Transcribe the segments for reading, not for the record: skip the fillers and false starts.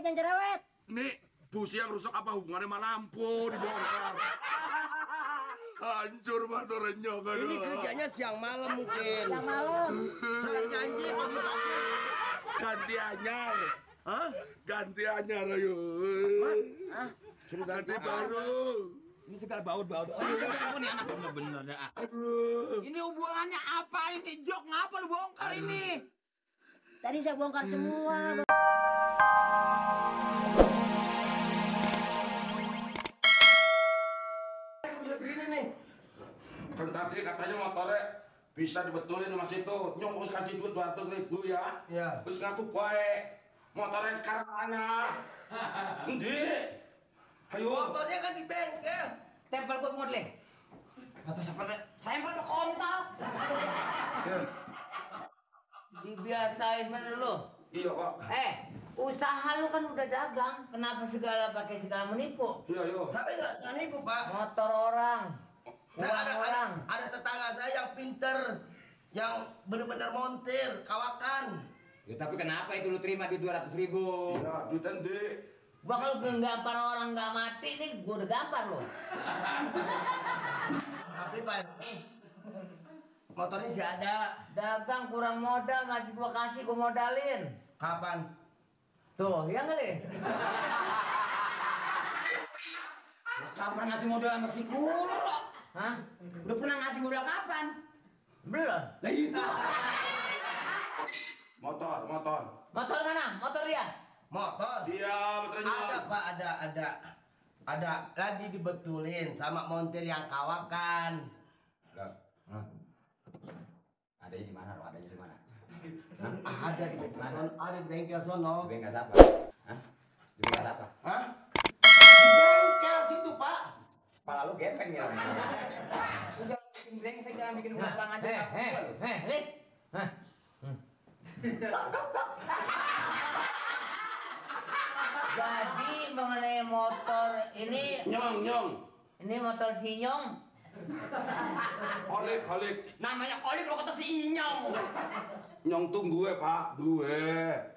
cerewet yang cerewet. Nih, busi yang rusak apa hubungannya sama lampu dibongkar? Hancur motornya kan. Ini kerjanya siang malam mungkin. Siang malam. Saya janji pagi-pagi. Ganti anyar. Hah? Ganti anyar ayo. Suruh Ganti baru. Ini segala baut-baut. Aduh, ini anak bener-bener dah. Aduh. Ini hubungannya apa ini? Jok, ngapa lu bongkar ini? Tadi saya bongkar semua. Begini nih. Kan tadi katanya motornya bisa dibetulin sama situ. Nyong harus kasih duit 200.000 ya. Iya. Terus ngaku baik. Motornya sekarang mana? Endi? Ayo. Motornya kan di bengkel. Tempel gua model. Atau seperti saya mau kontak. Dibiasain bener lu. Iya, Pak. Usaha lu kan udah dagang. Kenapa segala pakai segala menipu? Iya, iya. Tapi nggak nipu, Pak. Motor orang, Saya uang orang. ada tetangga saya yang pinter, yang benar-benar montir, kawakan. Ya tapi kenapa itu lu terima duit 200.000? Iya, duitan di. Gua kalau gampar orang nggak mati nih, gua udah gampar lo. Tapi Pak, motornya sih ada. Dagang kurang modal, masih gua kasih, gua modalin. Kapan? Tuh, ya nggak deh? Kapan ngasih modal sama si Kuro? Hah? Udah pernah ngasih modal kapan? Belum. Lah itu. Motor, motor. Motor mana? Motor dia? Motor? Dia motornya. Ada Pak, ada. Ada lagi dibetulin sama montir yang kawakan. Loh. Adanya di mana lo? Adanya di mana? Ada di bengkel sono. Ada di bengkel sono. Di bengkel apa? Hah? Di bengkel apa? Hah? Di bengkel situ Pak. Kepala lu gepeng ya. Lu jangan bikin brengsek, jangan bikin ulang aja. Lid. Hah? Jadi mengenai motor ini, Nyong. ini motor Sinyong. Holik. Namanya kolik lo kata si Inyong. Nyong tuh gue, Pak. Gue.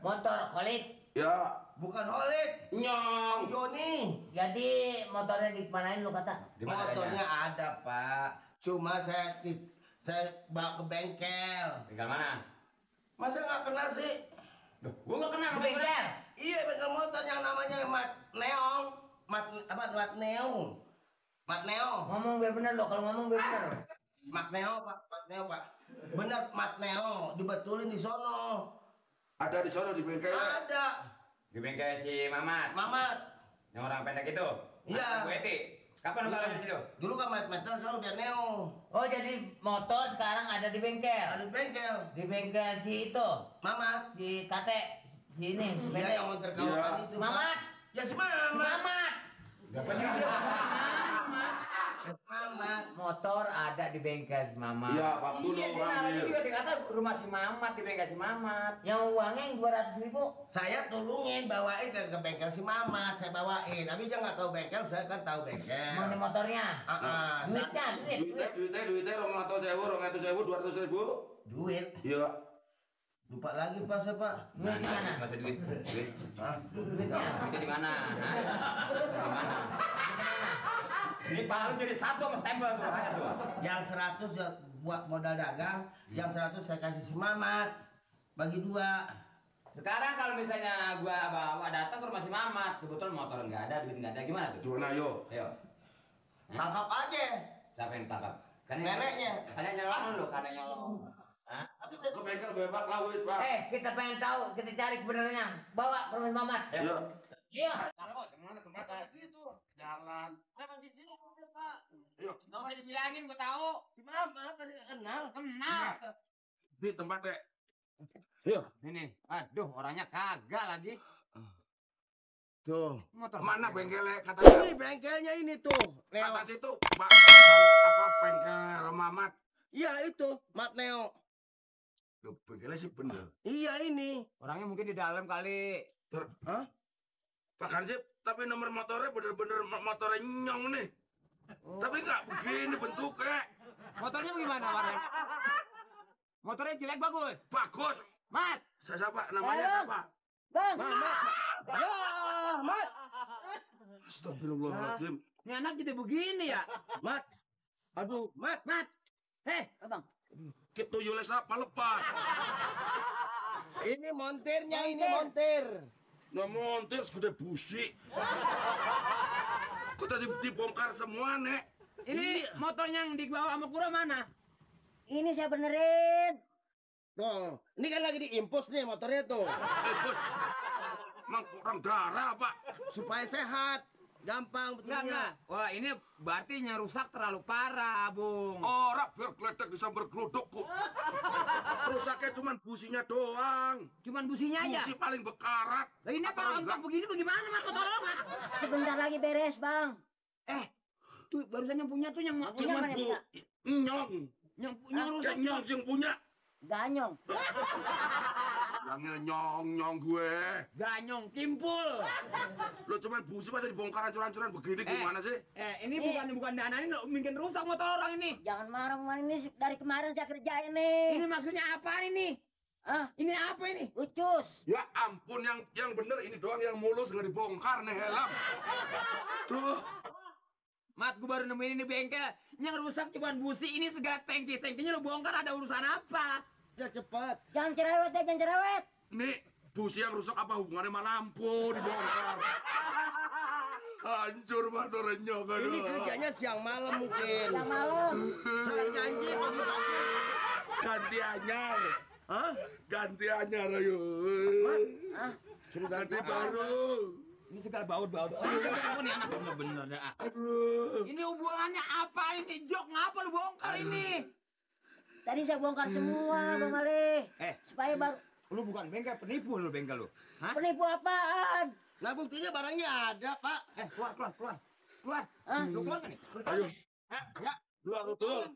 Motor kolik. Ya, Bukan Olik, Nyong. Joni. Jadi motornya dimanain lu kata? Di mana Motornya adanya? ada Pak. Cuma saya bawa ke bengkel. Bengkel mana? Masa nggak kena sih? Duh, gua nggak kenal Di bengkel. bengkel. Iya bengkel motor yang namanya Mat Neong. Mat Neong. Mat Neong. Ngomong biar bener lo, kalau ngomong biar bener. Mat Neong Pak. Bener Mat Neong. Dibetulin di sono. Ada di sana di bengkel. Ada. Di bengkel si Mamat. Mamat. Yang orang pendek itu. Iya. Bu Eti. Kapan lu tahu di situ? Dulu kan Mat Metal, sekarang udah Neong. Oh jadi motor sekarang ada di bengkel. Ada di bengkel. Di bengkel si itu, Mamat. si Kate, si ini. si Iya Pete. yang montir kawakan Iya. itu. Mamat. Ya si Si Mamat. Mamat. Dapat juga. Mamat. Motor ada di bengkel si Mamat. Iya, waktu lu Iya, dia naruhnya ngambil. juga dikata rumah si Mamat, di bengkel si Mamat. Yang uangnya yang 200.000. Saya tolongin bawain ke bengkel si Mamat, saya bawain. Tapi dia nggak tahu bengkel, saya kan tahu bengkel. Mau di motornya. Duitnya, Duitnya 200.000, Duit. Iya. Lupa lagi Pak saya Pak. Duit di mana? Masa duit? Duit. Hah? Duitnya. Duitnya di mana? Hah? Di mana? Ini pala lu jadi satu sama stempel tuh. Hanya tuh. Yang 100 ya buat modal dagang, yang 100 saya kasih si Mamat. Bagi 2. Sekarang kalau misalnya gua bawa datang ke rumah si Mamat, kebetulan motor nggak ada, duit nggak ada, gimana tuh? Gimana yo? Ayo. Tangkap aja. Siapa yang tangkap? Neneknya. Karena nyolong lu, karena nyolong. Hah? Ke bengkel bebas lah wis, Pak. Kita pengen tahu, kita cari kebenarannya. Bawa ke rumah si Mamat. Iya. Iya. Kemana tempat? Gitu. Jalan. Memang di sini Pak. Iya. Nggak usah dibilangin, gua tahu. Si Mamat tadi nggak kenal. Kenal. Di tempatnya. Iya. Ini, aduh orangnya kagak lagi. Tuh. Motor Mana bengkelnya Ini katanya? bengkelnya ini tuh. Neo. Kata situ, Pak. Apa bengkel Mamat? Iya itu, Mat Neo. Loh, bengkelnya sih bener. Iya ini. Orangnya mungkin di dalam kali. Hah? Pak Hansip, tapi nomor motornya bener-bener motornya nyong nih. Tapi nggak begini bentuknya. Motornya gimana warnanya? Motornya jelek bagus. Bagus. Mat, Saya siapa? Namanya Halo. siapa? Bang. Mat. Ya, Mat. Astagfirullahaladzim. Ini anak jadi begini ya. Mat. Aduh, Mat. Mat. Abang. Kip tuyulnya siapa lepas? Ini montirnya, ini montir. Nggak montir segede busi. Kok tadi dibongkar semua, Nek? Ini motor yang dibawa sama Kuro mana? Ini saya benerin. Tuh, ini kan lagi diimpus nih motornya tuh. Bos, emang kurang darah, Pak. Supaya sehat. Gampang Enggak. betulnya. Wah, ini berarti yang rusak terlalu parah, Bung. Orang biar gledek bisa bergeluduk, kok. Rusaknya cuma businya doang. Cuman businya aja. Busi paling bekarat. Lah ini Atau kalau enggak? untuk begini bagaimana, Mas? Tolong, Mas. Sebentar lagi beres, Bang. Tuh barusan yang punya tuh yang Cuman mana, bu, Pak? nyong. yang Kayak rusak. nyong yang punya. Ganyong. Yang nyong gue. Ganyong timpul. Lo cuman busi masa dibongkar hancur-hancuran begini gimana sih? Ini bukan danain lo bikin rusak motor orang ini. Jangan marah-marah, ini dari kemarin saya kerjain nih. Ini maksudnya apa ini? Ah, Ini apa ini? ucus. Ya ampun, yang bener ini doang yang mulus nggak dibongkar nih helm. Tuh. Mat, gue baru nemuin ini bengkel. Yang rusak cuma busi, ini segala tangki-tangkinya lo bongkar, ada urusan apa? Ya cepat. Jangan cerewet ya, jangan cerewet. Nih, busi yang rusak apa hubungannya sama lampu dibongkar? Hancur motornya kan. Ini kerjanya siang malam mungkin. Yang malam. Saya janji pagi-pagi. Ganti anyar. Hah? Ganti anyar ayo. Ah, Suruh Ganti ganti baru. Ini segala baut-baut. Oh, ini anak bener-bener dah. Aduh. Ini hubungannya apa ini? Jok, ngapa lu bongkar ini? tadi saya bongkar semua, Bang Ali. Supaya baru. Lu bukan bengkel, penipu lu bengkel lu. Hah? Penipu apaan? Nah buktinya barangnya ada, Pak. Keluar. Keluar. Ah. Lu keluar kan nih? Ayo. Ya. Keluar betul.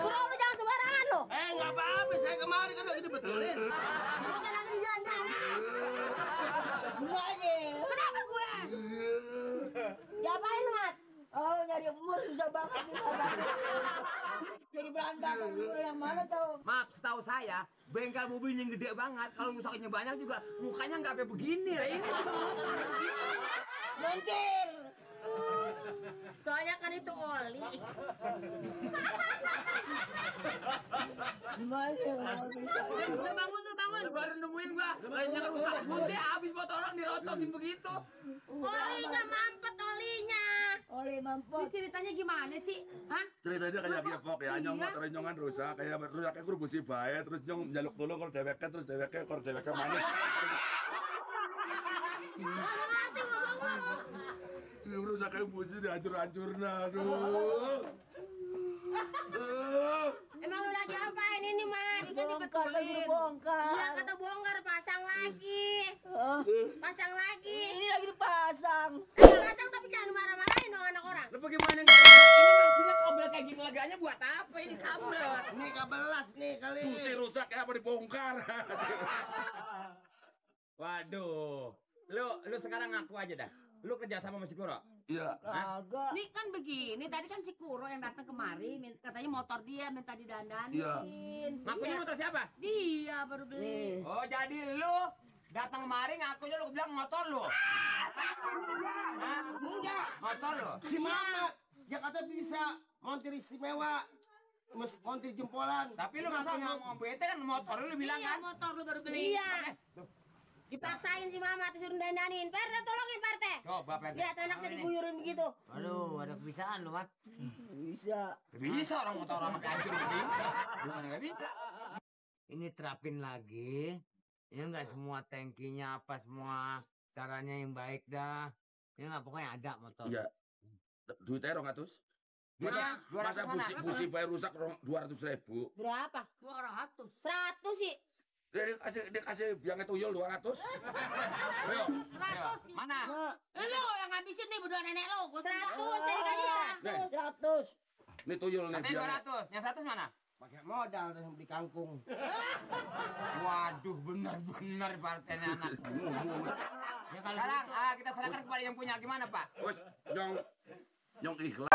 Bro, lu jangan sembarangan lo. Nggak apa-apa. Saya kemarin kan lagi dibetulin. Bukan lagi jalan. Kenapa gue? Diapain lu, Mat? Oh, nyari umur susah banget nih, Mat. Jadi berantakan umur yang mana tau? Maaf, setahu saya, bengkel mobil yang gede banget. Kalau rusaknya banyak juga, mukanya nggak kayak begini. Lah ini Montir. Soalnya kan itu oli. Gimana ya? Bangun. baru nemuin gua. Yang rusak busi, habis motor orang dirototin begitu. Olinya mampet olinya. Oli Ini mampet. ceritanya gimana sih? Hah? Ceritanya kayak gepok ya, nyong Iya. motor nyongan rusak, kayak rusaknya guru busi bae, terus nyong njaluk tolong kalau deweknya, terus deweknya mana? Ngerti ngomong. Ini rusaknya busi dihancur-hancur aduh. Emang lu lagi apain ini, Mas? Ini kan Bongkar lagi dibetulin. dibongkar. Iya, kata bongkar pasang lagi. Oh, Pasang lagi. ini lagi dipasang. Pasang tapi jangan marah-marahin dong anak orang. Lu bagaimana nih? Ini maksudnya kabel kayak gini laganya buat apa ini kabel? Ini kabel las nih kali. Busi rusak ya apa dibongkar? Waduh. Lu sekarang ngaku aja dah. Lu kerja sama si Kuro? Iya. Kagak. Ini kan begini, tadi kan si Kuro yang datang kemari, katanya motor dia minta didandanin. Iya. Ngakunya motor siapa? Dia baru beli. Oh, jadi lu datang kemari ngakunya lu bilang motor lu. Hah? Enggak. Motor lu. Si Mamat. Dia kata bisa montir istimewa. Montir jempolan. Tapi lu masa ngomong bete kan motor lu bilang Iya, kan? motor lu baru beli. Iya. Dipaksain si Mama disuruh dandanin. Perte tolongin Perte. Coba Perte. Lihat anak saya diguyurin begitu. Aduh, ada kebiasaan lu, Mat. Bisa. Bisa orang motor orang pakai hancur begini. Gimana nggak bisa? Ini terapin lagi. Ya nggak semua tangkinya apa semua caranya yang baik dah. Ya nggak pokoknya ada motor. Iya. Duitnya 200. Bisa. Masa busi bae rusak 200.000. Berapa? 200. 100 sih. Dia kasih biangnya tuyul 200. Ayo. 100. Mana? Lu yang ngabisin nih berdua nenek lu. Gua 100 saya dikasih 100. 100. Nih tuyul nih. Katanya biar- 200. Yang 100 mana? Pakai modal terus beli kangkung. Waduh, benar-benar Pak RT ini anak. Ya kalau Sekarang gitu, kita serahkan kepada yang punya. Gimana Pak? Wes, Nyong ikhlas.